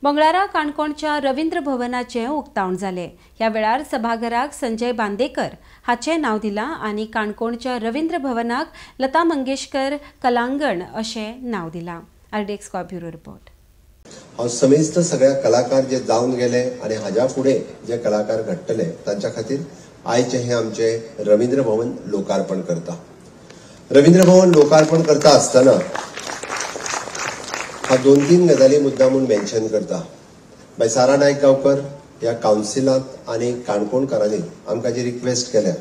मंगळारा काणकोणच्या रवींद्र भवनाचें उक्तावण जालें. ह्या वेळार सभाघराक संजय बांदेकर हाचें नांव दिलां आनी काणकोणच्या रवींद्र भवनाक लता मंगेशकर कलांगण अशें नांव दिलां. RDX bureau report. हांव समेस्त सगळ्या कलाकार जे जावन गेले आनी हाज्या फुडें जे कलाकार घडटले तांच्या खातीर आयचें हें आमचें रवींद्र भवन लोकार्पण करता. रवींद्र भवन लोकार्पण करता आसतना हांव दोन तीन गजाली मुद्दा म्हूण मेन्शन करता. बाय सारा नायक गांवकर ह्या कावन्सिलांत आनी काणकोणकारांनी आमकां जी रिक्वेस्ट केल्या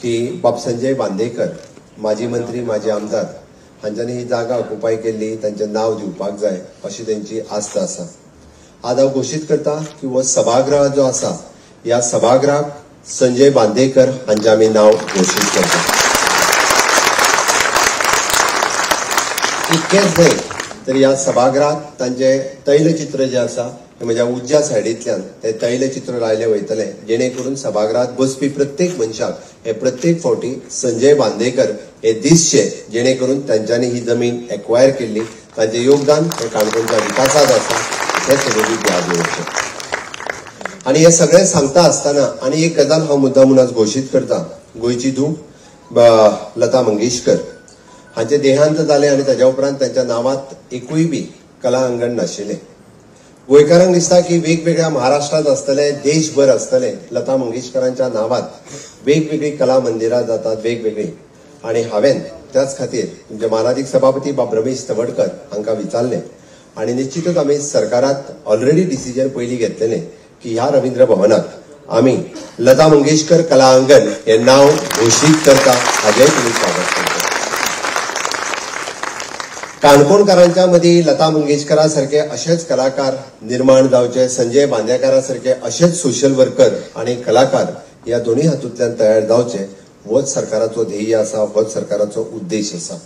की बाब संजय बांदेकर माजी मंत्री माजी आमदार हांच्यांनी ही जागा ऑक्युपाय केल्ली, तांचें नांव दिवपाक जाय अशी तांची आस्त आसा. आज हांव घोशीत करता की हो सभागृह जो आसा ह्या सभागृहाक संजय बांदेकर हांचें आमी नांव घोशीत करता. इतकेंच न्हय तर ह्या सभागृहात तांचें तैलचित्र जें आसा हें म्हज्या उजव्या सायडींतल्यान तें तैलचित्र लायलें वयतलें, जेणे करून सभागृहात बसपी प्रत्येक मनशाक हे प्रत्येक फावटी संजय बांदेकर हे दिसचे, जेणे करून तांच्यांनी ही जमीन एक्वायर केल्ली, तांचें योगदान हें काणकोणच्या विकासांत आसा हें सगळें याद दवरचें. आनी हें सगळें सांगता आसतना आनी एक गजाल हांव मुद्दा म्हूण आज घोशीत करता. गोंयची धूव लता मंगेशकर हांचें देहांत जालें आनी ताज्या उपरांत तांच्या नांवांत एकूय बी कला अंगण नाशिल्लें. गोंयकारांक दिसता की वेगवेगळ्या महाराष्ट्रांत आसतले, देशभर आसतले, लता मंगेशकरांच्या नांवांत वेगवेगळीं कला मंदिरां जातात वेगवेगळीं. आनी हांवें त्याच खातीर तुमचे मानादीक सभापती बाब रमेश तवडकर हांकां विचारलें आनी निश्चितूच आमी सरकारांत ऑलरेडी डिसिजन पयलीं घेतलेलें की ह्या रवींद्र भवनाक आमी लता मंगेशकर कला अंगण हें नांव घोशीत करता, हाजेंय तुमी स्वागत करता. काणकोणकारांच्या मदीं लता मंगेशकरा सारके अशेच कलाकार निर्माण जावचे, संजय बांदेकरा सारके अशेच सोशल वर्कर आनी कलाकार ह्या दोनूय हातूंतल्यान तयार जावचे, होच सरकाराचो ध्येय आसा, होच सरकाराचो उद्देश आसा.